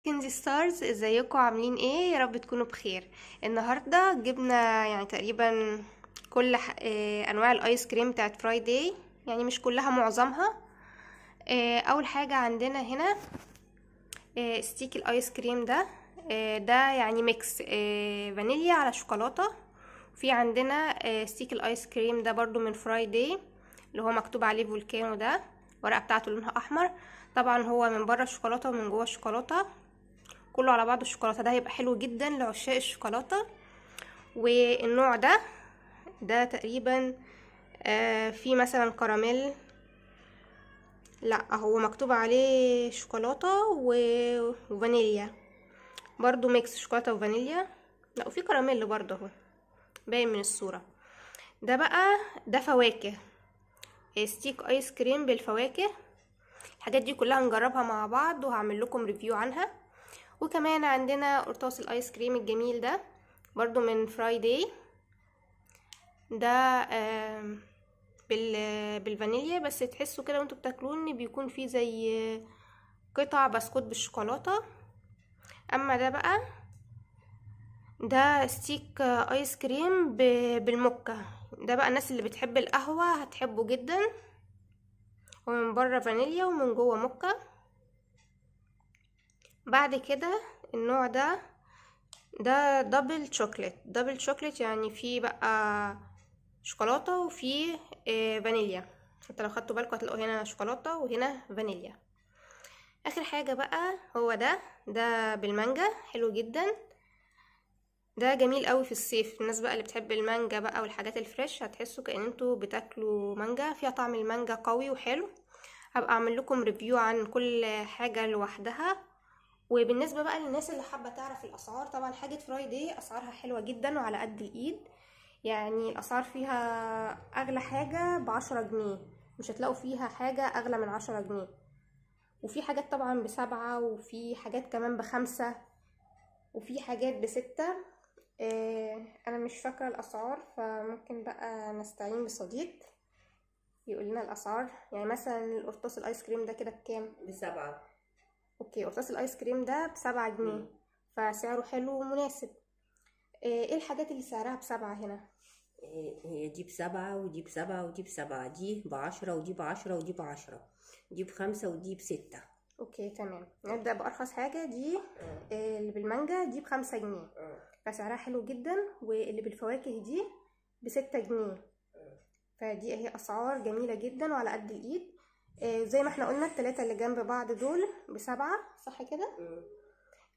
كنزي ستارز، ازيكم؟ عاملين ايه؟ يا رب تكونوا بخير. النهارده جبنا يعني تقريبا كل انواع الايس كريم بتاعت فرايداي، يعني مش كلها، معظمها. اول حاجة عندنا هنا stick الايس كريم ده، ده يعني mix فانيليا على شوكولاته. في عندنا stick الايس كريم ده برضو من فرايداي اللي هو مكتوب عليه volcano، ده الورقة بتاعته لونها احمر. طبعا هو من بره الشوكولاتة ومن جوه الشوكولاته، كله على بعضه الشوكولاته. ده هيبقى حلو جدا لعشاق الشوكولاته. والنوع ده تقريبا في مثلا كراميل، لا هو مكتوب عليه شوكولاتة وفانيليا، برضو mix شوكولاتة وفانيليا، لا وفي كراميل برضو اهو باين من الصورة. ده بقى ده فواكه، stick ايس كريم بالفواكه. الحاجات دي كلها هنجربها مع بعض وهعمل لكم review عنها. وكمان عندنا قرطاس الايس كريم الجميل ده برضو من فرايداي، ده بالفانيليا، بس تحسوا كده وانتوا بتاكلوه ان بيكون فيه زي قطع بسكوت بالشوكولاته. اما ده بقى ده stick ايس كريم بالموكا، ده بقى الناس اللي بتحب القهوة هتحبه جدا. ومن بره فانيليا ومن جوه موكا. بعد كده النوع ده double chocolate، double chocolate يعني فيه بقى شوكولاتة وفيه فانيليا. حتى لو خدتوا بالكم هتلاقوا هنا شوكولاتة وهنا فانيليا. اخر حاجة بقى هو ده بالمانجا، حلو جدا، ده جميل قوي في الصيف. الناس بقى اللي بتحب المانجا بقى والحاجات ال fresh هتحسوا كأن انتوا بتاكلوا مانجا، فيها طعم المانجا قوي وحلو. هبقى اعمل لكم review عن كل حاجة لوحدها. وبالنسبة بقى للناس اللي حابة تعرف الاسعار، طبعا حاجة فرايداي اسعارها حلوة جدا وعلى قد الايد، يعني الاسعار فيها اغلى حاجة ب10 جنيه، مش هتلاقوا فيها حاجة اغلى من 10 جنيه. وفي حاجات طبعا ب7، وفي حاجات كمان ب5، وفي حاجات ب6. انا مش فاكره الاسعار، فممكن بقى نستعين بصديق يقول لنا الاسعار. يعني مثلا القرطاس الايس كريم ده كده بكام؟ ب7. okay، قرطاس الايس كريم ده ب7 جنيه، فسعره حلو ومناسب. ايه الحاجات اللي سعرها ب7 هنا؟ هي دي ب7 ودي ب7 ودي ب7، دي ب10 ودي ب10 ودي ب10، دي ب5 ودي ب6. okay تمام، نبدأ بأرخص حاجة، دي اللي بالمانجا دي ب5 جنيه، فسعرها حلو جدا. واللي بالفواكه دي ب6 جنيه، فدي اهي اسعار جميلة جدا وعلى قد الايد. زي ما احنا قلنا التلاتة اللي جنب بعض دول ب7، صح كده؟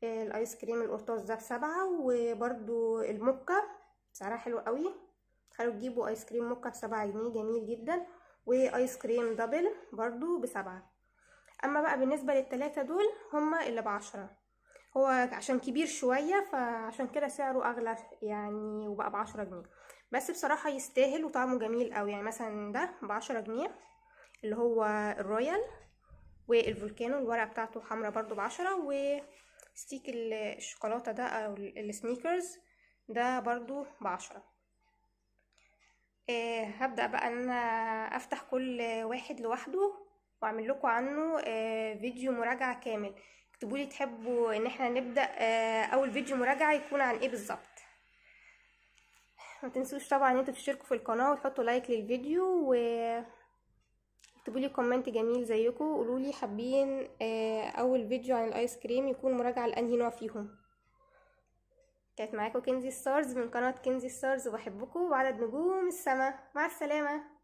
الايس كريم القرطاس ده ب7، وبرده الموكا سعرها حلو قوي، تخيلوا تجيبوا ايس كريم موكا ب7 جنيه، جميل جدا. وايس كريم double برضو ب7. اما بقى بالنسبة للتلاتة دول هما اللي ب10، هو عشان كبير شوية فعشان كده سعره اغلى يعني، وبقى ب10 جنيه، بس بصراحة يستاهل وطعمه جميل قوي. يعني مثلا ده ب10 جنيه اللي هو الرويال، وال volcano الورقة بتاعته حمرا برضو ب10، و stick الشوكولاتة ده او السنيكرز ده برضو ب10. هبدأ بقى ان انا افتح كل واحد لوحده واعمل لكم عنه فيديو مراجعة كامل. اكتبوا لي تحبوا ان احنا نبدأ اول فيديو مراجعة يكون عن ايه بالظبط. ما تنسوش طبعا ان انتوا تشتركوا في القناة وتحطوا like للفيديو، و اكتبوا لي comment جميل زيكم، قولوا لي حابين اول فيديو عن الايس كريم يكون مراجعة لانهي نوع فيهم. كانت معاكم كنزي ستارز من قناة كنزي ستارز، وبحبكم وعدد نجوم السما. مع السلامة.